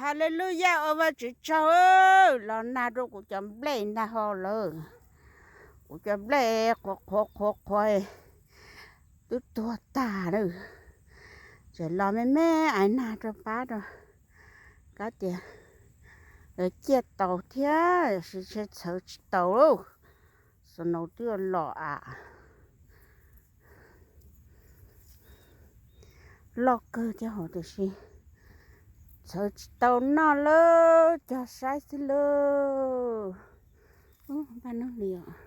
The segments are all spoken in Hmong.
Haleluyas, ua Vajtswv tsaug, los nag rau kuv cov nplej ntag ho lawm. Kuv cov nplej qhuav qhuav qhuav qhuav twb tuag tag lawm. Tseem los me me aiv nag rau pab rau, kab tias lawv ciaj taus thiab, tiam sis tsheb txhawv tsis taus lauj. Snow twb los a, loj kawg thiab hos, tiam sis txhawv tsis tau noj lawm, cog saib xwb lauj. Ub, npaj nub li os.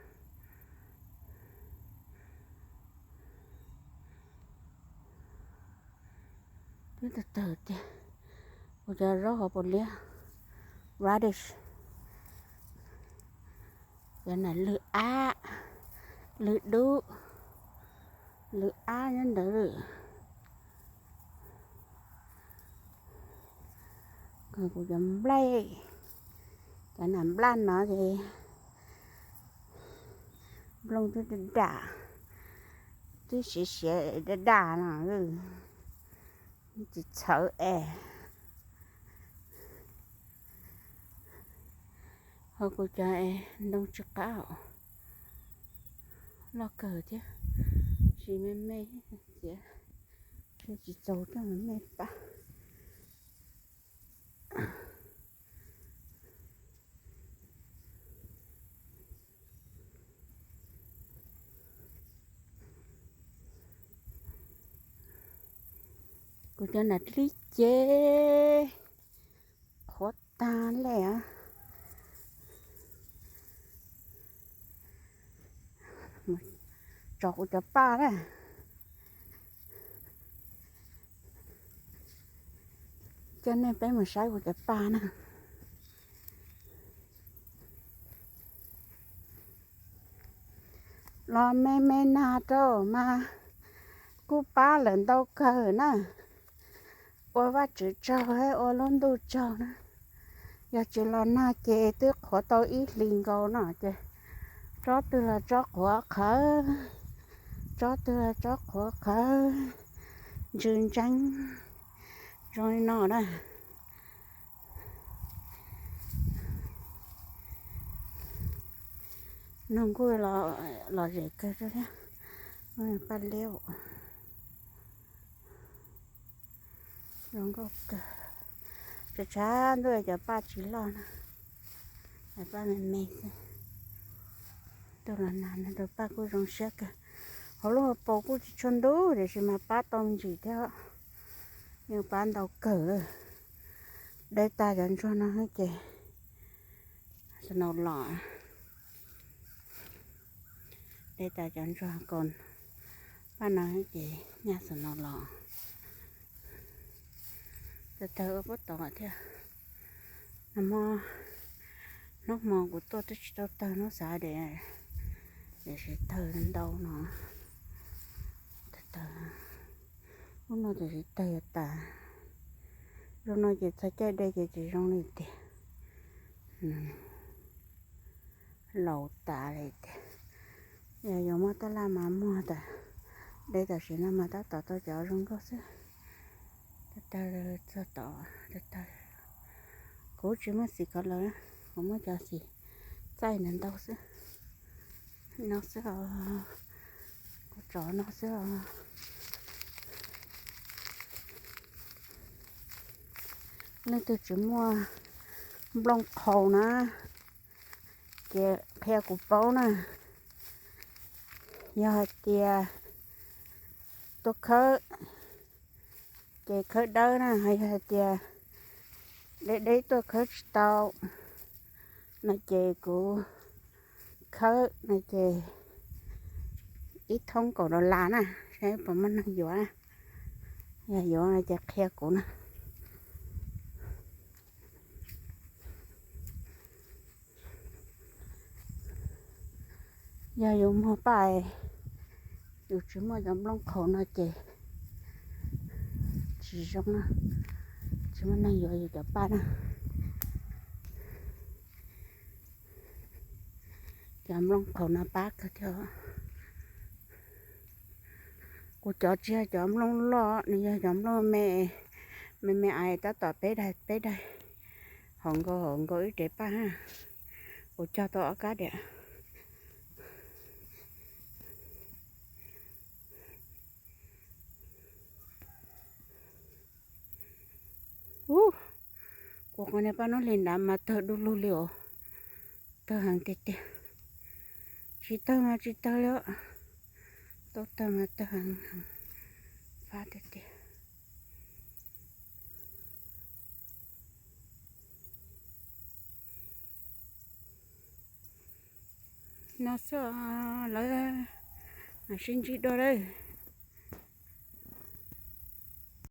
Twb tawg tawg tiag. Kuv cov zaub hauv paus liab, radish, cov nam lwg ab, lwg dub, lwg ab nyob ntawd lawm. Kuv cov nplej, cov nam nplaj no ces nplooj twb dam, twb siav siav dam dam no, tsis txhawv es. Ho kuv cov es ntoo tsis qab, loj kawg thiab, tsis me me, txiav tsis txaus coj me me pab. Kuv cov nam dib ces qhuav tag li. Tso kuv cov paj na. Coj nej peb mus saib kuv cov paj na. Los me me nag rau mas kuj pab lawm ntau kawg na. Ua Vajtswv tsaug thiab ua lub ntuj tsaug na. Yog tsis los nag ces twb qhuav tau ib hlis nkaus no ces tsob twg los tsob qhuav qhawv, tsob twg los tsob qhuav qhawv, ntsws ntseeb zoo li no na. Noog kuj los zem kawg thiab, paj liab zoo nkauj kawg. Tshav tshav ntuj cov paj tsis loj na, paj me me xwb. Tuaj los nag no rau paj kuj zoo siab kawg. Hauv lub hauv paus kuj tsis tshua ntub tiam sis mas pab tau me ntsis thiab, yeej pab ntau kawg. Deb tag cov ntsuag no ces snow los, deb tag cov ntsuag ko, paj no ces nyaj snow los. Tawg tawg ua puab tod thiab. Nag hmo, hnub hmo kuv tuaj twb tsis tau tawg, hnub xav tias, tiam sis tawg ntau no. Tawg tawg, hnub no tiam sis tawg tas. Zoo no ces txog caij de ces tsis zoo li tiag. Laus tas li tiag. Yog yuav muab tab laj mas muag tas, de tam sim no mas tab tom tau cov zoo nkauj xwb. Tawg tawg txog tod, tawg tawg. Kuv tsis muaj xim kov lawv, kuv muab cov xim txaij ntawd ntau xwb. No xwb os, kuv tso no xwb os. Leej twg tsis muaj nplooj qhaus na, ces qhia kuv paub na. Yog hais tias tuaj khawb, ces khawb dawb na, yog hais tias deb deb tuaj khawb tsis tau no ces kuv khawb no ces ib thoob kaum dollar na, saib puas muaj neeg yuav. Yog yuav no ces qhia kuv na. Yog yus muag paj, yus tsis muaj cov nplooj qhaus no ces tsis zoo na, tsis muaj neeg yuav yus cov paj na. Cov nplooj qhaus no pab kawg thiab. Kuv cov tsis yog cov nplooj loj, nws yog cov nplooj me me, me ais tab tom peb daim peb daim. Hov nkaus, hov nkaus ib rev paj ha, kuv cog tau ob kab diam. Ub, kuv qhov niag paj noob hlis nrad mas tawg du lug li os. Tawg heev tiag tiag. Tsis tawg mas tsis tawg li os. Tau tawg mas tawg heev, fab tiag tiag. No xwb, lawv mam sib ntsib dua lawm.